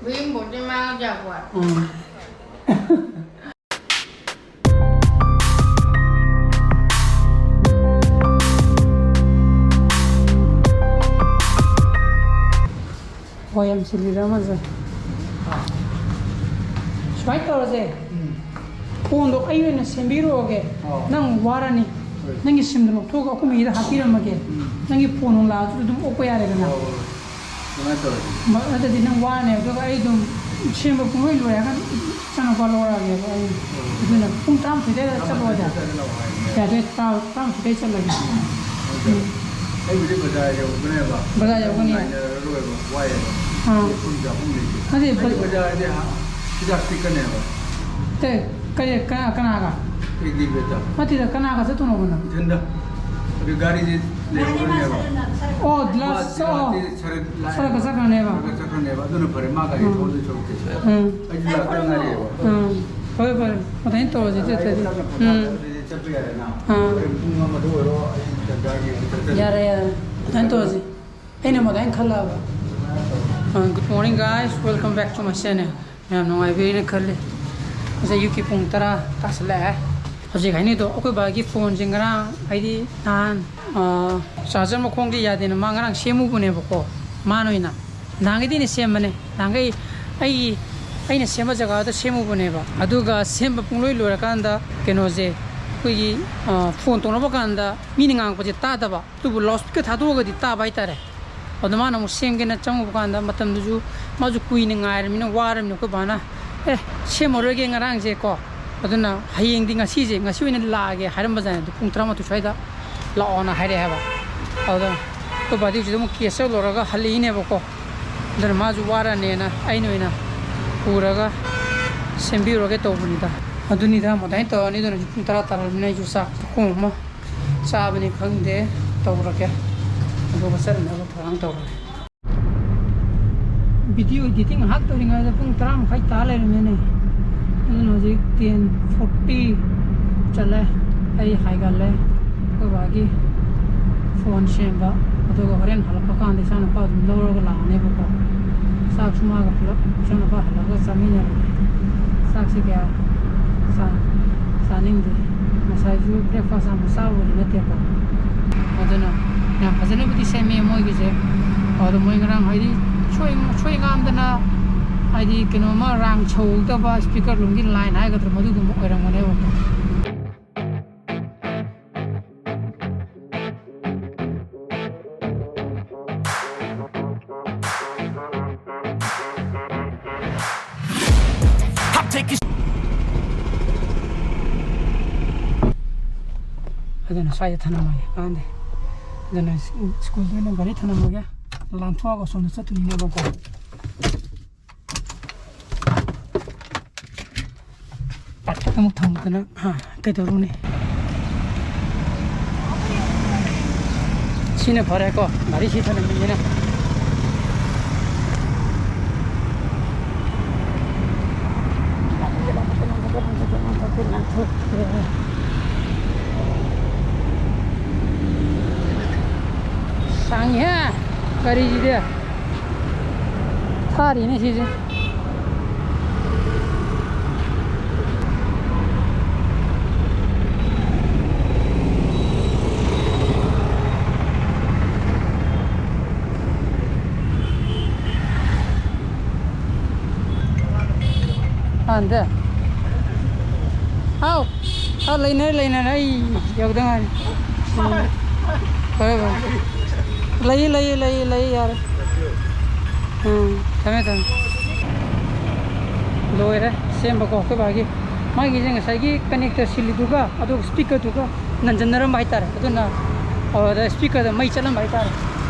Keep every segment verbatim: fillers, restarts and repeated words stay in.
Green bottle mouth, Jaguar. ꯎꯝ꯫ ꯍꯣꯏ, ꯌꯥꯝ ꯆꯤꯜꯂꯤꯗ ꯑꯃꯁꯦ꯫ ꯁꯨꯃꯥꯏꯅ ꯇꯧꯔꯁꯦ꯫ ꯎꯝ꯫ ꯐꯣꯟꯗꯣ ꯑꯩ ꯑꯣꯏꯅ ꯁꯦꯝꯕꯤꯔꯛꯑꯒꯦ꯫ ꯑꯣ꯫ ꯅꯪ ꯋꯥꯔꯅꯤ꯫ ꯍꯣꯏ꯫ ꯅꯪꯒꯤ ꯁꯤꯝꯗꯣ ꯂꯧꯊꯣꯛꯑꯒ ꯑꯩꯈꯣꯏ ꯃꯤꯗ ꯍꯥꯞꯄꯤꯔꯝꯃꯒꯦ꯫ ꯎꯝ꯫ ꯅꯪꯒꯤ ꯐꯣꯟ ꯅꯨꯡ ꯂꯥꯛꯑꯁꯨ ꯑꯗꯨꯝ ꯑꯣꯛꯄ ꯌꯥꯔꯦꯗꯅ꯫ ꯑꯣ, ꯑꯣ꯫ ꯑꯗꯨꯃꯥꯏꯅ ꯇꯧꯔꯁꯤ꯫ ꯃ-, ꯅꯠꯇ꯭ꯔꯗꯤ ꯅꯪ ꯋꯥꯔꯅꯤ꯫ ꯑꯗꯨꯒ ꯑꯩ ꯑꯗꯨꯝ ꯁꯦꯝꯕ ꯄꯨꯡꯂꯣꯏ ꯂꯣꯏꯔꯒ ꯏꯆꯥꯅꯨꯄꯥ ꯂꯧꯔꯛꯑꯒꯦꯕ ꯑꯩ꯫ ꯑꯣ꯫ ꯑꯗꯨꯅ ꯄꯨꯡ ꯇꯔꯥꯃꯥꯊꯣꯏ ꯑꯗꯥꯏꯗ ꯆꯠꯂꯣ꯫ ꯇꯔꯥꯃꯥꯊꯣꯏ ꯑꯗ꯫ ꯆꯠꯂꯒ ꯂꯥꯛꯑꯣ ꯍꯥꯏꯕꯅꯦ꯫ ꯌꯥꯗꯦ, ꯇꯔꯥ-, ꯇꯔꯥꯃꯥꯊꯣꯏ ꯑꯗꯥꯏ ꯆꯠꯂꯒꯦ꯫ ꯎꯝ꯫ ꯑꯩꯕꯨꯗꯤ ꯕꯖꯥꯔ ꯌꯧꯒꯅꯦꯕ꯫ ꯕꯖꯥꯔ ꯌꯧꯒꯅꯤ꯫ ꯉꯥꯏꯅꯔꯔꯣꯏꯕ, ꯋꯥꯏꯌꯦꯕ꯫ ꯑꯥ꯫ ꯂꯦꯞꯐꯝ ꯆꯥꯐꯝ ꯂꯩꯇꯦ꯫ ꯅꯠꯇꯦ, ꯑꯩꯗꯤ ꯕ-, ꯕꯖꯥꯔꯗꯤ ꯍꯥ-, ꯍꯤꯗꯥꯛ ꯄꯤꯛꯀꯅꯦꯕ꯫ ꯀꯩ, ꯀꯩ, ꯀꯅꯥ, ꯀꯅꯥꯒ? ꯑꯩꯗꯤ ꯕꯦꯇ꯫ ꯅꯠꯇꯦꯗ, ꯀꯅꯥꯒ ꯆꯠꯇꯣꯏꯅꯣꯕ ꯅꯪ? ꯏꯊꯟꯗ꯫ ꯑꯗꯨ ꯒꯥꯔꯤꯗꯤ ꯂꯩꯍꯧꯔꯅꯦꯕ꯫ ꯑꯣ, ꯃꯥ ꯂꯥꯁ, ꯑꯣ꯫ ꯁꯔꯛꯇ ꯆꯠꯈ꯭ꯔꯅꯦꯕ꯫ ꯁꯔꯛꯇ ꯆꯠꯈ꯭ꯔꯅꯦꯕ꯫ ꯑꯗꯨꯅ ꯐꯔꯦ, ꯃꯥ ꯒꯥꯔꯤ ꯎꯝ꯫ ꯊꯧꯗꯣꯏ ꯁꯔꯨꯛꯇꯤ꯫ ꯎꯝ꯫ ꯑꯩꯁꯨ ꯂꯥꯛꯇ ꯉꯥꯏꯔꯤꯑꯕ꯫ ꯎꯝ꯫ ꯐꯔꯦ, ꯐꯔꯦ꯫ ꯑꯗꯨꯃꯥꯏꯅ ꯇꯧꯔꯁꯤ, ꯆꯠꯇ꯭ꯔꯗꯤ꯫ ꯇꯞꯅ ꯎꯝ꯫ ꯄꯣꯊꯥꯔꯒ ꯆꯠꯄ ꯌꯥꯔꯦꯅ꯫ ꯑꯥ꯫ ꯍꯣꯔꯦꯟ ꯄꯨꯡ ꯑꯃꯗ ꯑꯣꯏꯔꯣ, ꯑꯩ ꯇꯟꯖꯥꯒꯤ ꯆꯠꯆꯒꯦ꯫ ꯌꯥꯔꯦ, ꯌꯥꯔꯦ꯫ ꯑꯗꯨꯃꯥꯏꯅ ꯇꯧꯔꯁꯤ꯫ ꯑꯩꯅ ꯑꯗꯨꯃꯥꯏꯅ ꯈꯜꯂꯕ꯫ ꯑ, good morning guys, welcome back to my channel. ꯌꯥꯝ ꯅꯨꯡꯉꯥꯏꯕꯤꯔꯦꯅ ꯈꯜꯂꯤ꯫ ꯉꯁꯥꯏ ꯑꯌꯨꯛꯀꯤ ꯄꯨꯡ ꯇꯔꯥ ꯇꯥꯁꯜꯂꯛꯑꯦ꯫ ꯍꯧꯖꯤꯛ ꯍꯥꯏꯅꯩꯗꯣ, ꯑꯩꯈꯣꯏ ꯕꯥꯒꯤ ꯐꯣꯟꯁꯦ ꯉꯔꯥꯡ, ꯍꯥꯏꯗꯤ ꯅꯍꯥꯟ, ꯑ, ꯆꯥꯔꯖꯔ ꯃꯈꯣꯡꯁꯦ ꯌꯥꯗꯦꯅ ꯃꯥ ꯉꯔꯥꯡ ꯁꯦꯝꯃꯨꯕꯅꯦꯕꯀꯣ, ꯃꯥꯅ ꯑꯣꯏꯅ꯫ ꯅꯍꯥꯟꯈꯩꯗꯤ ꯑꯩꯅ ꯁꯦꯝꯕꯅꯦ꯫ ꯅꯍꯥꯟꯈꯩ ꯑꯩꯒꯤ, ꯑꯩꯅ ꯁꯦꯝꯕ ꯖꯒꯥꯗ ꯁꯦꯝꯃꯨꯕꯅꯦꯕ꯫ ꯑꯗꯨꯒ ꯁꯦꯝꯕ ꯄꯨꯡꯂꯣꯏ ꯂꯣꯏꯔꯀꯥꯟꯗ ꯀꯩꯅꯣꯁꯦ, ꯑꯩꯈꯣꯏꯒꯤ, ꯑ, ꯐꯣꯟ ꯇꯧꯅꯕ ꯀꯥꯟꯗ ꯃꯤꯅ ꯉꯥꯡꯉꯛꯄꯁꯦ ꯇꯥꯗꯕ꯫ ꯑꯗꯨꯕꯨ loudspeaker ꯊꯥꯗꯣꯛꯑꯒꯗꯤ ꯇꯥꯕ ꯍꯥꯏꯇꯥꯔꯦ꯫ ꯑꯗꯣ ꯃꯥꯅ ꯑꯃꯨꯛ ꯁꯦꯝꯒꯦꯅ ꯆꯪꯉꯨꯕ ꯀꯥꯟꯗ ꯃꯇꯝꯗꯨꯁꯨ ꯃꯥꯁꯨ ꯀꯨꯏꯅ ꯉꯥꯏꯔꯃꯤꯅ ꯋꯥꯔꯃꯤꯅ ꯑꯩꯈꯣꯏ ꯕꯥꯅ, "ꯑꯦ, ꯁꯦꯝꯃꯔꯣꯏꯒꯦ ꯉꯔꯥꯡꯁꯦ ꯀꯣ, ꯑꯗꯨꯅ ꯍꯌꯦꯡꯗꯤ ꯉꯁꯤꯁꯦ, ꯉꯁꯤ ꯑꯣꯏꯅ ꯂꯥꯛꯑꯒꯦ" ꯍꯥꯏꯔꯝꯕꯖꯥꯠꯅꯤ꯫ ꯑꯗꯨ ꯄꯨꯡ ꯇꯔꯥꯃꯥꯊꯣꯏ ꯁ꯭ꯋꯥꯏꯗ ꯂꯥꯛꯑꯣꯅ ꯍꯥꯏꯔꯛꯑꯦ ꯍꯥꯏꯕ꯫ ꯑꯗꯨꯗ ꯑꯩꯈꯣꯏ ꯕꯥꯗꯤ ꯍꯧꯖꯤꯛ ꯑꯃꯨꯛ ꯀꯦꯁ ꯇꯧꯔꯒ ꯍꯜꯂꯛꯏꯅꯦꯕꯀꯣ꯫ ꯑꯗꯨꯅ ꯃꯥꯁꯨ ꯋꯥꯔꯅꯦꯅ ꯑꯩꯅ ꯑꯣꯏꯅ ꯄꯨꯔꯒ ꯁꯦꯝꯕꯤꯔꯨꯔꯒꯦ ꯇꯧꯕꯅꯤꯗ꯫ ꯑꯗꯨꯅꯤꯗ, ꯑꯗꯨꯃꯥꯏꯅ ꯇꯧꯔꯅꯤ꯫ ꯑꯗꯨꯅ ꯍꯧꯖꯤꯛ ꯄꯨꯡ ꯇꯔꯥ ꯇꯥꯔꯕꯅꯤꯅ ꯑꯩꯁꯨ ꯆꯥꯛ ꯆꯥꯛꯈꯣꯝ ꯑꯃ ꯆꯥꯕꯅꯤ ꯈꯪꯗꯦ, ꯇꯧꯔꯒꯦ꯫ ꯑꯗꯨꯒ ꯆꯠꯅꯕ ꯊꯧꯔꯥꯡ ꯇꯧꯔꯒꯦ꯫ Video editing ꯉꯥꯏꯍꯥꯛ ꯇꯧꯔꯤꯉꯩꯗ ꯄꯨꯡ ꯇꯔꯥ ꯃꯈꯥꯏ ꯇꯥ ꯂꯩꯔꯝꯃꯦꯅꯦ꯫ ꯑꯗꯨꯅ ꯍꯧꯖꯤꯛ ten forty ꯆꯠꯂꯦ꯫ ꯑꯩ ꯍꯥꯏꯒꯠꯂꯦ꯫ ꯑꯩꯈꯣꯏ ꯕꯥꯒꯤ ꯐꯣꯟ ꯁꯦꯝꯕ꯫ ꯑꯗꯨꯒ ꯍꯣꯔꯦꯟ ꯍꯜꯂꯛꯄ ꯀꯥꯟꯗ ꯏꯆꯥꯅꯨꯄꯥ ꯑꯗꯨꯝ ꯂꯧꯔꯒ ꯂꯥꯛꯑꯅꯦꯕꯀꯣ꯫ ꯆꯥꯛꯁꯨ ꯃꯥꯒ ꯄꯨꯂꯞ ꯆꯪꯅꯕ ꯍꯜꯂꯒ ꯆꯥꯃꯤꯟꯅꯔꯦ꯫ ꯆꯥꯛꯁꯦ ꯀꯌꯥ ꯆꯥ-, ꯆꯥꯅꯤꯡꯗꯦ꯫ ꯉꯁꯥꯏꯁꯨ breakfast ꯌꯥꯝ ꯆꯥꯕꯕꯨꯗꯤ ꯅꯠꯇꯦꯀꯣ꯫ ꯑꯗꯨꯅ ꯌꯥꯝ ꯐꯖꯅꯕꯨꯗꯤ ꯁꯦꯝꯃꯦ ꯃꯣꯏꯒꯤꯁꯦ꯫ ꯑꯗꯣ ꯃꯣꯏ ꯉꯔꯥꯡ ꯍꯥꯏꯗꯤ ꯁꯣꯏ-, ꯁꯣꯏ ꯉꯥꯝꯗꯅ ꯍꯥꯏꯗꯤ ꯀꯩꯅꯣꯝꯃ ꯔꯥꯡ ꯁꯧꯍꯧꯗꯕ, speaker roomꯒꯤ line ꯍꯥꯏꯒꯗ꯭ꯔꯥ, ꯃꯗꯨꯒꯨꯝꯕ ꯑꯣꯏꯔꯝꯒꯅꯦꯕꯀꯣ꯫ ꯑꯗꯨꯅ ꯁ꯭ꯋꯥꯏꯗ ꯊꯅꯝꯃꯒꯦ ꯀꯥꯟꯗꯦ꯫ ꯑꯗꯨꯅ ꯁ꯭ꯀꯨꯜꯗ ꯑꯣꯏꯅ ꯒꯥꯔꯤ ꯊꯅꯝꯃꯒꯦ꯫ ꯂꯥꯟꯊꯣꯛꯑꯒ ꯁꯣꯝꯗ ꯆꯠꯇꯣꯏꯅꯦꯕꯀꯣ꯫ ꯄꯥꯔꯀꯤꯡ ꯑꯃꯨꯛ ꯊꯝꯗꯅ, ꯍꯥ, ꯀꯩꯗꯧꯔꯨꯅꯤ? ꯁꯤꯅ ꯐꯔꯦꯀꯣ, ꯒꯥꯔꯤ ꯁꯤ ꯊꯅꯝꯃꯤꯁꯤꯅ꯫ ꯁꯥꯡꯉꯤꯍꯦ ꯒꯥꯔꯤꯁꯤꯗꯤ꯫ ꯊꯥꯔꯤꯅꯦ ꯁꯤꯁꯦ꯫ ꯍꯥꯟꯗꯦ꯫ ꯍꯥꯎ꯫ ꯑꯥ, ꯂꯩꯅꯔꯦ, ꯂꯩꯅꯔꯦ꯫ ꯑꯩ ꯌꯧꯗ ꯉꯥꯏꯔꯤ꯫ ꯎꯝ꯫ ꯐꯔꯦ, ꯐꯔꯦ꯫ ꯂꯩꯌꯦ, ꯂꯩꯌꯦ, ꯂꯩꯌꯦ, ꯂꯩꯌꯦ, ꯌꯥꯔꯦ꯫ ꯎꯝ, ꯊꯝꯃꯦ, ꯊꯝꯃꯦ꯫ ꯂꯣꯏꯔꯦ ꯁꯦꯝꯕꯀꯣ ꯑꯩꯈꯣꯏ ꯕꯥꯒꯤ꯫ ꯃꯥꯒꯤꯁꯦ ꯉꯁꯥꯏꯒꯤ connector ꯁꯤꯜꯂꯤꯗꯨꯒ ꯑꯗꯨꯒ speakerꯗꯨꯒ ꯅꯟꯖꯟꯅꯔꯝꯕ ꯍꯥꯏꯇꯥꯔꯦ꯫ ꯑꯗꯨꯅ ꯑꯗꯨꯗ speakerꯗ ꯃꯩ ꯆꯠꯂꯝꯕ ꯍꯥꯏꯇꯥꯔꯦ꯫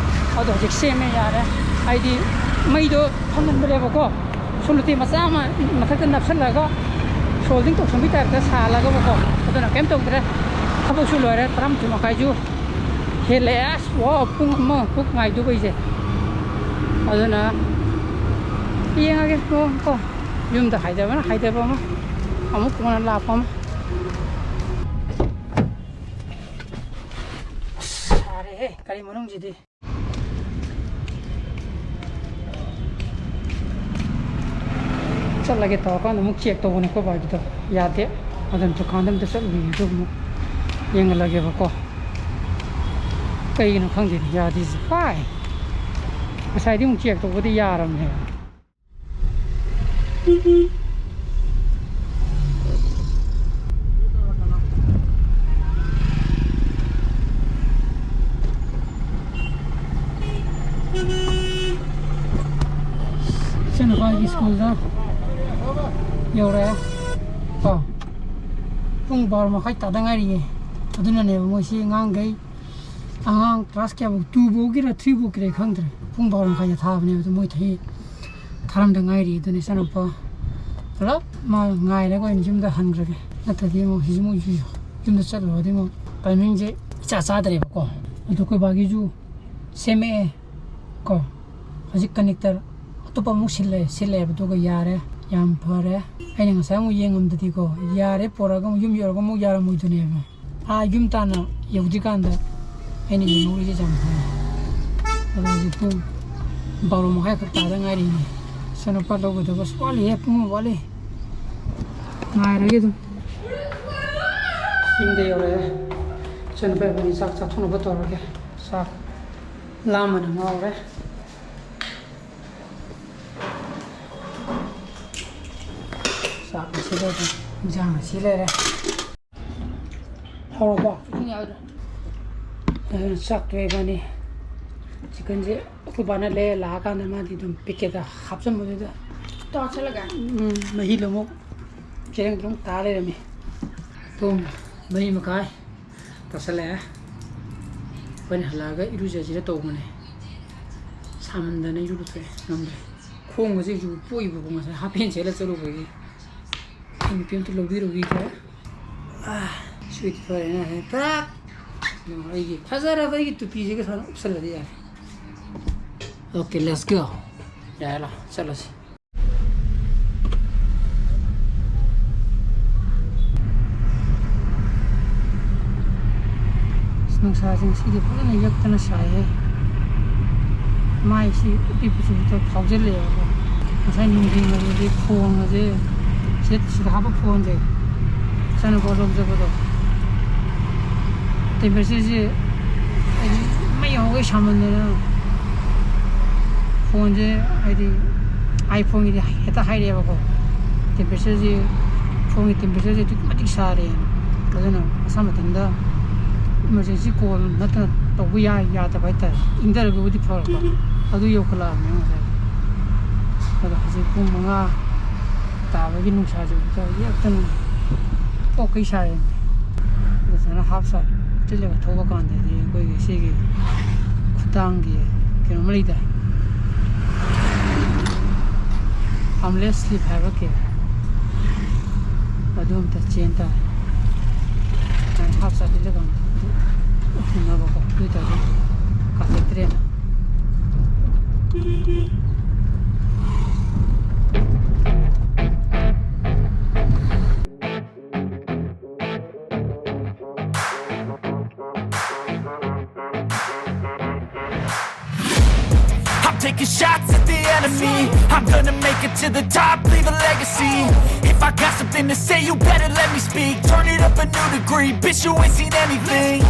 ꯑꯗꯣ ꯍꯧꯖꯤꯛ ꯁꯦꯝꯃꯦ, ꯌꯥꯔꯦ꯫ ꯍꯥꯏꯗꯤ ꯃꯩꯗꯣ ꯐꯪꯍꯟꯕꯅꯦꯕꯀꯣ꯫ ꯁꯣꯂꯨꯇꯦꯞ ꯃꯆꯥ ꯑꯃ ꯃꯊꯛꯇ ꯅꯞꯁꯜꯂꯒ soldering ꯇꯧꯁꯟꯕꯒꯤ typeꯇ ꯁꯥꯜꯂꯒꯕꯀꯣ꯫ ꯑꯗꯨꯅ ꯀꯩꯝ ꯇꯧꯗ꯭ꯔꯦ꯫ ꯊꯕꯛꯁꯨ ꯂꯣꯏꯔꯦ꯫ ꯇꯔꯥꯃꯥꯊꯣꯏ ꯃꯈꯥꯏꯁꯨ ꯍꯦꯜꯂꯛꯑꯦ꯫ ꯑꯁ, ꯋꯥ, ꯄꯨꯡ ꯑꯃꯃꯨꯛ ꯉꯥꯏꯗꯧꯕ ꯑꯩꯁꯦ꯫ ꯑꯗꯨꯅ ꯌꯦꯡꯉꯒꯦ ꯃꯑꯣꯡ ꯀꯣ꯫ ꯌꯨꯝꯗ ꯍꯥꯏꯗꯕꯅ ꯍꯥꯏꯗꯕ ꯑꯃ, ꯑꯃꯨꯛ ꯀꯣꯟꯅ ꯂꯥꯛꯄ ꯑꯃ꯫ ꯑꯁ, ꯁꯥꯔꯦꯍꯦ ꯒꯥꯔꯤ ꯃꯅꯨꯡꯁꯤꯗꯤ꯫ ꯆꯠꯂꯒꯦ ꯇꯧꯔꯀꯥꯟꯗ ꯑꯃꯨꯛ ꯆꯦꯛ ꯇꯧꯕꯅꯦ ꯑꯩꯈꯣꯏ ꯕꯥꯒꯤꯗꯣ꯫ ꯌꯥꯗꯦ꯫ ꯑꯗꯨꯅ ꯗꯨꯀꯥꯟꯗ ꯑꯝꯇ ꯆꯠꯂꯨꯒꯦ꯫ ꯑꯗꯨ ꯑꯃꯨꯛ ꯌꯦꯡꯍꯜꯂꯒꯦꯕꯀꯣ꯫ ꯀꯩꯒꯤꯅꯣ ꯈꯪꯗꯦꯅꯦ ꯌꯥꯗ꯭ꯔꯤꯁꯦ꯫ ꯄꯥꯏ꯫ ꯉꯁꯥꯏꯗꯤ ꯑꯃꯨꯛ ꯆꯦꯛ ꯇꯧꯕꯗꯤ ꯌꯥꯔꯝꯅꯦꯕ꯫ ꯏꯆꯟꯅꯨꯄꯥꯒꯤ ꯁ꯭ꯀꯨꯜꯗ ꯌꯧꯔꯛꯑꯦ ꯀꯣ꯫ ꯄꯨꯡ ꯕꯥꯔꯣ ꯃꯈꯥꯏ ꯇꯥꯗ ꯉꯥꯏꯔꯤꯌꯦ꯫ ꯑꯗꯨꯅꯅꯦꯕ ꯃꯣꯏꯁꯤ ꯑꯉꯥꯡꯈꯩ, ꯑꯉꯥꯡ ꯀ꯭ꯂꯥꯁ ꯀꯌꯥꯐꯧ, ꯇꯨ ꯐꯧꯒꯤꯔ ꯊ꯭ꯔꯤ ꯐꯧꯒꯤꯔ ꯈꯪꯗ꯭ꯔꯦ, ꯄꯨꯡ ꯕꯥꯔꯣ ꯃꯈꯥꯏꯗ ꯊꯥꯕꯅꯦꯕ꯫ ꯑꯗꯨ ꯃꯣꯏ ꯊꯤ ꯊꯥꯔꯝꯗ ꯉꯥꯏꯔꯤ꯫ ꯑꯗꯨꯅ ꯏꯆꯥꯅꯨꯄꯥ ꯄꯨꯂꯞ ꯃꯥ ꯉꯥꯏꯔꯒ ꯑꯣꯏꯅ ꯌꯨꯝꯗ ꯍꯟꯈ꯭ꯔꯒꯦ꯫ ꯅꯠꯇ꯭ꯔꯗꯤ ꯑꯃꯨꯛ ꯍꯧꯖꯤꯛ ꯑꯃꯨꯛ ꯌꯨꯝꯗ ꯆꯠꯂꯨꯔꯗꯤ ꯑꯃꯨꯛ ꯇꯥꯏꯃꯤꯡꯁꯦ ꯏꯆꯥ ꯆꯥꯗ꯭ꯔꯦꯕꯀꯣ꯫ ꯑꯗꯣ ꯑꯩꯈꯣꯏ ꯕꯥꯒꯤꯁꯨ ꯁꯦꯝꯃꯛꯑꯦ ꯀꯣ꯫ ꯍꯧꯖꯤꯛ ꯀꯅꯦꯛꯇꯔ ꯑꯇꯣꯞꯄ ꯑꯃꯨꯛ ꯁꯤꯜꯂꯦ, ꯁꯤꯜꯂꯛꯑꯦꯕ꯫ ꯑꯗꯨꯒ ꯌꯥꯔꯦ, ꯌꯥꯝ ꯐꯔꯦ꯫ ꯑꯩꯅ ꯉꯁꯥꯏ ꯑꯃꯨꯛ ꯌꯦꯡꯉꯝꯗꯗꯤꯀꯣ, ꯌꯥꯔꯦ ꯄꯣꯔꯛꯑꯒ ꯑꯃꯨꯛ ꯌꯨꯝ ꯌꯧꯔꯒ ꯑꯃꯨꯛ ꯌꯥꯔꯝꯃꯣꯏꯗꯣꯏꯅꯦꯕ꯫ ꯑꯥ ꯌꯨꯝ ꯇꯥꯟꯅ ꯌꯧꯗ꯭ꯔꯤꯀꯥꯟꯗ ꯑꯩꯅ ꯌꯦꯡꯍꯧꯔꯤꯁꯦ ꯌꯥꯝ ꯐꯔꯦ꯫ ꯑꯗꯣ ꯍꯧꯖꯤꯛ ꯄꯨꯡ ꯕꯥꯔꯣ ꯃꯈꯥꯏ ꯈꯛ ꯇꯥꯗ ꯉꯥꯏꯔꯤꯅꯦ꯫ ꯏꯆꯥꯅꯨꯄꯥ ꯂꯧꯒꯗꯕ ꯑꯁ ꯋꯥꯠꯂꯤꯍꯦ, ꯄꯨꯡ ꯑꯃ ꯋꯥꯠꯂꯤ꯫ ꯉꯥꯏꯔꯒꯦ ꯑꯗꯨꯝ꯫ ꯌꯨꯝꯗ ꯌꯧꯔꯛꯑꯦ꯫ ꯏꯆꯥꯅꯨꯄꯥ ꯏꯕꯥꯅꯤ ꯆꯥꯛ ꯆꯥꯊꯣꯛꯅꯕ ꯇꯧꯔꯒꯦ꯫ ꯆꯥꯛ ꯂꯥꯝꯕꯅ ꯉꯥꯎꯔꯦ꯫ ꯆꯥꯛ ꯑꯁꯤ ꯂꯩꯔꯦ, ꯏꯟꯖꯥꯡ ꯑꯁꯤ ꯂꯩꯔꯦ꯫ ꯍꯧꯔꯕꯣ? ꯎꯝ, ꯌꯥꯎꯔꯦ꯫ ꯑꯗꯨꯅ ꯆꯥꯛꯇꯣ ꯏꯕꯥꯅꯤ ꯆꯤꯛꯀꯟꯁꯦ ꯑꯩꯈꯣꯏ ꯕꯥꯅ ꯂꯩꯔ ꯂꯥꯛꯑꯀꯥꯟꯗ ꯃꯥꯗꯤ ꯑꯗꯨꯝ ꯄꯦꯀꯦꯠꯇ ꯍꯥꯞꯆꯟꯕꯗꯨꯗ ꯇꯥꯎꯁꯜꯂꯒ? ꯎꯝ, ꯃꯍꯤꯗꯣ ꯑꯃꯨꯛ ꯆꯦꯔꯪꯗ ꯑꯃꯨꯛ ꯇꯥ ꯂꯩꯔꯝꯃꯤ꯫ ꯄꯨꯡ ꯃꯔꯤ ꯃꯈꯥꯏ ꯇꯥꯁꯜꯂꯛꯑꯦ꯫ ꯑꯩꯈꯣꯏꯅ ꯍꯜꯂꯛꯑꯒ ꯏꯔꯨꯖꯁꯤꯔ ꯇꯧꯕꯅꯦ꯫ ꯁꯥꯃꯟꯗꯅ ꯏꯔꯨ ꯂꯨꯊꯣꯛꯑꯦ, ꯉꯝꯗ꯭ꯔꯦ꯫ ꯈꯣꯡꯒꯁꯦ ꯍꯧꯖꯤꯛ ꯄꯣꯛꯏꯕꯀꯣ, ꯉꯁꯥꯏ ꯍꯥꯞ ꯄꯦꯟ ꯁꯦꯠꯂ ꯆꯠꯂꯨꯕꯒꯤ꯫ ꯑꯩ ꯅꯨꯄꯤ ꯑꯝꯇ ꯂꯧꯕꯤꯔꯨꯈꯤꯒꯦ꯫ ꯑꯥ, ꯁ꯭ꯋꯤꯠ ꯐꯔꯦꯅꯦ꯫ ꯇꯥꯛ! ꯑꯩꯒꯤ ꯐꯖꯔꯕ ꯑꯩꯒꯤ ꯇꯨꯄꯤꯁꯤꯒ ꯁꯨꯃꯥꯏꯅ ꯎꯞꯁꯜꯂꯗꯤ ꯌꯥꯔꯦ꯫ Okay, let's go. ꯌꯥꯔꯦ, ꯂꯥꯛꯑꯣ, ꯆꯠꯂꯁꯤ꯫ ꯑꯁ, ꯅꯨꯡꯁꯥꯁꯦ ꯉꯁꯤꯗꯤ ꯐꯖꯅ ꯌꯛꯇꯅ ꯁꯥꯏꯍꯦ꯫ ꯃꯥꯏꯁꯤ ꯎꯇꯤ ꯀꯨꯆꯨꯁꯤꯗ ꯐꯥꯎꯖꯤꯜꯂꯛꯑꯦꯕꯀꯣ꯫ ꯉꯁꯥꯏ ꯅꯨꯡꯊꯤꯜ ꯑꯗꯨꯗꯤ ꯐꯣꯟꯒꯁꯦ, ꯁꯤꯗ ꯁꯤꯗ ꯍꯥꯞꯄ ꯐꯣꯟꯁꯦ, ꯏꯆꯥꯅꯨꯄꯥ ꯂꯧꯖꯕꯗꯣ, ꯇꯦꯝꯄꯔꯦꯆꯔꯁꯦ ꯍꯥꯏꯗꯤ ꯃꯩ ꯍꯧꯒꯩ ꯁꯥꯃꯟꯗꯅ ꯐꯣꯟꯁꯦ, ꯍꯥꯏꯗꯤ ꯑꯥꯏꯐꯣꯟꯒꯤꯗꯤ ꯍꯦꯛꯇ ꯍꯥꯏꯔꯛꯑꯦꯕꯀꯣ, ꯇꯦꯝꯄꯔꯦꯆꯔꯁꯦ, ꯐꯣꯟꯒꯤ ꯇꯦꯝꯄꯔꯦꯆꯔꯁꯦ ꯑꯗꯨꯛꯀꯤ ꯃꯇꯤꯛ ꯁꯥꯔꯦꯅ꯫ ꯑꯗꯨꯅ ꯃꯁꯥ ꯃꯊꯟꯇ ꯏꯃꯥꯔꯖꯦꯟꯁꯤ ꯀꯣꯜ ꯅꯠꯇꯅ ꯇꯧꯕ ꯌꯥ-, ꯌꯥꯗꯕ ꯍꯥꯏꯇꯥꯔꯦ꯫ ꯏꯪꯊꯔꯒꯕꯨꯗꯤ ꯐꯔꯛꯄ, ꯑꯗꯨ ꯌꯧꯈꯠꯂꯛꯑꯕꯅꯦ ꯉꯁꯥꯏ꯫ ꯑꯗꯣ ꯍꯧꯖꯤꯛ ꯄꯨꯡ ꯃꯉꯥ ꯇꯥꯕꯒꯤ ꯅꯨꯡꯁꯥꯁꯦ ꯍꯦꯛꯇ ꯌꯦꯛꯇꯅ ꯄꯣꯛꯀꯩ ꯁꯥꯏꯌꯦ꯫ ꯑꯗꯨ ꯁꯨꯃꯥꯏꯅ ꯍꯥꯞ ꯁꯥꯔꯠ ꯂꯤꯠꯂꯒ ꯊꯣꯛꯂꯛꯀꯥꯟꯗꯗꯤ ꯑꯩꯈꯣꯏꯒꯤ ꯁꯤꯒꯤ ꯈꯨꯗꯥꯡꯒꯤ ꯀꯩꯅꯣꯝꯃ ꯂꯩꯗꯥꯏ, ꯑꯥꯔꯝꯂꯦꯁ ꯁ꯭ꯂꯤꯞ ꯍꯥꯏꯕ꯭ꯔꯥ ꯀꯩ, ꯑꯗꯨ ꯑꯝꯇ ꯆꯦꯟ ꯇꯥꯔꯦ꯫ ꯁꯨꯃꯥꯏꯅ ꯍꯥꯞ ꯁꯥꯔꯠ ꯂꯤꯠꯂꯀꯥꯟꯗ ꯎꯞꯅꯕꯀꯣ, ꯑꯗꯨ ꯑꯣꯏꯇꯥꯔꯗꯤ ꯀꯥꯊꯦꯛꯇ꯭ꯔꯦꯅ꯫ I'm taking shots at the enemy. I'm gonna make it to the top, leave a legacy. If I got something to say, you better let me speak. Turn it up a new degree, bitch, you ain't seen anything.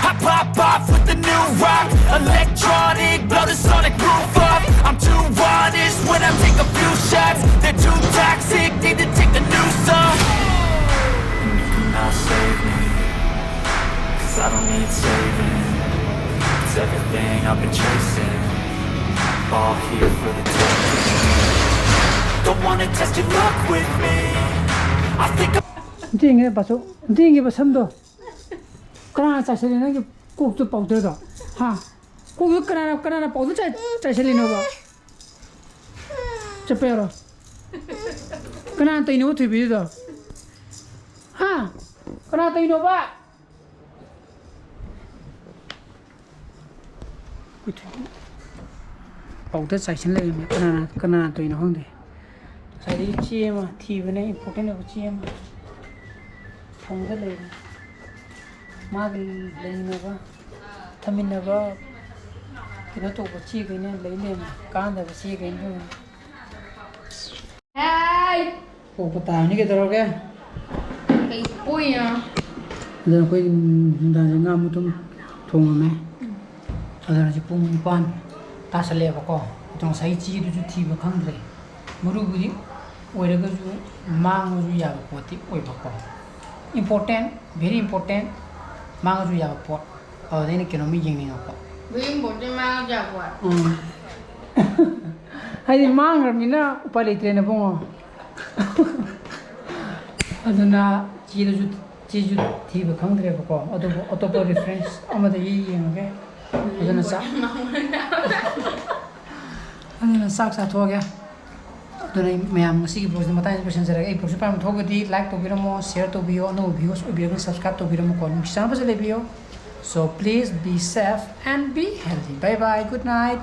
I pop off with the new rock, electronic, blow the sonic roof off. I'm too honest when I take a few shots. They're too toxic, need to take the noose off. And you cannot save me, 'cause I don't need saving. It's everything I've been chasing, all here for the taking. Don't wanna test your luck with me. I think I'm ꯅꯨꯡꯇꯤꯒꯤ ꯕꯥꯆꯧ, ꯅꯨꯡꯇꯤꯒꯤ ꯕꯁꯝꯗꯣ꯫ ꯀꯅꯥꯅ ꯆꯥꯏꯁꯜꯂꯤ ꯅꯪꯒꯤ ꯀꯣꯛꯇꯨ ꯄꯥꯎꯗꯔꯗꯣ? ꯍꯥ? ꯀꯣꯛꯇꯨ ꯀꯅꯥꯅ, ꯀꯅꯥꯅ powder ꯆꯥꯏ-, ꯆꯥꯏꯁꯜꯂꯤꯅꯣꯕ? ꯆꯠꯄ ꯌꯥꯔꯣꯏ꯫ ꯀꯅꯥꯅ ꯇꯧꯔꯤꯅꯣꯕ ꯊꯣꯏꯕꯤꯗꯨꯗꯣ? ꯍꯥ? ꯀꯅꯥ ꯇꯧꯔꯤꯅꯣꯕ? ꯄꯥꯎꯗꯔ ꯆꯥꯏꯁꯤꯟ ꯂꯩꯔꯝꯃꯦ꯫ ꯀꯅꯥꯅ, ꯀꯅꯥꯅ ꯇꯧꯔꯤꯅꯣ ꯈꯪꯗꯦ꯫ ꯉꯁꯥꯏꯗꯒꯤ ꯆꯦ ꯑꯃ ꯊꯤꯕꯅꯦ, ꯏꯝꯄꯣꯔꯇꯦꯟ ꯑꯣꯏꯕ ꯆꯦ ꯑꯃ꯫ ꯐꯃꯨꯡꯗ ꯂꯩꯕꯅꯦ꯫ ꯃꯥꯒꯤ ꯂꯩꯅꯕ, ꯊꯝꯃꯤꯟꯅꯕ, ꯀꯩꯅꯣ ꯇꯧꯕ ꯆꯦꯈꯩꯅ ꯂꯩ ꯂꯩꯔꯝꯃꯦ꯫ ꯀꯥꯟꯗꯕ ꯆꯦꯈꯩꯅ꯫ ꯄꯣꯛꯄ ꯇꯥꯔꯅꯤ ꯀꯩꯗꯧꯔꯒꯦ? ꯀꯩ ꯄꯣꯛꯏꯅꯣ? ꯑꯗꯨꯅ ꯑꯩꯈꯣꯏ ꯅꯨꯡꯗꯥꯡꯁꯦ ꯉꯥ ꯃꯇꯨꯝ ꯊꯣꯡꯉꯝꯃꯦ꯫ ꯑꯗꯨꯅ ꯍꯧꯖꯤꯛ ꯄꯨꯡ ꯅꯤꯄꯥꯟ ꯇꯥꯁꯜꯂꯛꯑꯦꯕꯀꯣ꯫ ꯑꯗꯣ ꯉꯁꯥꯏ ꯆꯦꯗꯨꯁꯨ ꯊꯤꯕ ꯈꯪꯗ꯭ꯔꯦ꯫ ꯃꯔꯨꯕꯨꯗꯤ ꯑꯣꯏꯔꯒꯁꯨ ꯃꯥꯡꯕꯁꯨ ꯌꯥꯕ ꯄꯣꯠꯇꯤ ꯑꯣꯏꯕꯀꯣ꯫ Important, very important, ꯃꯥꯡꯉꯁꯨ ꯌꯥꯕ ꯄꯣꯠ꯫ ꯑꯗꯨꯗ ꯑꯩꯅ ꯀꯩꯅꯣꯝꯃ ꯌꯦꯡꯅꯤꯡꯉꯛꯄ꯫ ꯕ꯭ꯂꯤꯡ ꯕꯣꯔꯗꯁꯦ ꯃꯥꯡꯉꯁꯨ ꯌꯥꯕ ꯄꯣꯠ꯫ ꯎꯝ꯫ ꯍꯥꯏꯗꯤ ꯃꯥꯡꯈ꯭ꯔꯕꯅꯤꯅ ꯎꯄꯥꯏ ꯂꯩꯇ꯭ꯔꯦꯅ ꯏꯕꯨꯡꯉꯣ꯫ ꯑꯗꯨꯅ ꯆꯦꯗꯨꯁꯨ, ꯆꯦꯁꯨ ꯊꯤꯕ ꯈꯪꯗ꯭ꯔꯦꯕꯀꯣ꯫ ꯑꯗꯨꯕꯨ ꯑꯇꯣꯞꯄ reference ꯑꯃꯗ ꯌꯦꯡꯉꯒꯦ꯫ ꯑꯗꯨꯅ ꯆꯥꯛ, ꯑꯗꯨꯅ ꯆꯥꯛ ꯆꯥꯊꯣꯛꯑꯒꯦ꯫ ꯑꯗꯨꯅ ꯑꯩ ꯃꯌꯥꯝ ꯉꯁꯤꯒꯤ vlogꯁꯤꯗ ꯃꯇꯥꯡꯁꯤꯗ ꯂꯣꯏꯁꯤꯟꯖꯔꯒꯦ꯫ ꯑꯩ vlogꯁꯤ ꯄꯥꯝꯕ ꯊꯣꯛꯑꯒꯗꯤ like ꯇꯧꯕꯤꯔꯝꯃꯣ, share ꯇꯧꯕꯤꯌꯣ, ꯑꯅꯧꯕ viewers ꯑꯣꯏꯕꯤꯔꯒꯅ subscribe ꯇꯧꯕꯤꯔꯝꯃꯣꯀꯣ꯫ ꯅꯨꯡꯁꯤ ꯆꯥꯟꯅꯕꯁꯨ ꯂꯩꯕꯤꯌꯣ꯫ So please be safe and be healthy. Bye bye. Good night.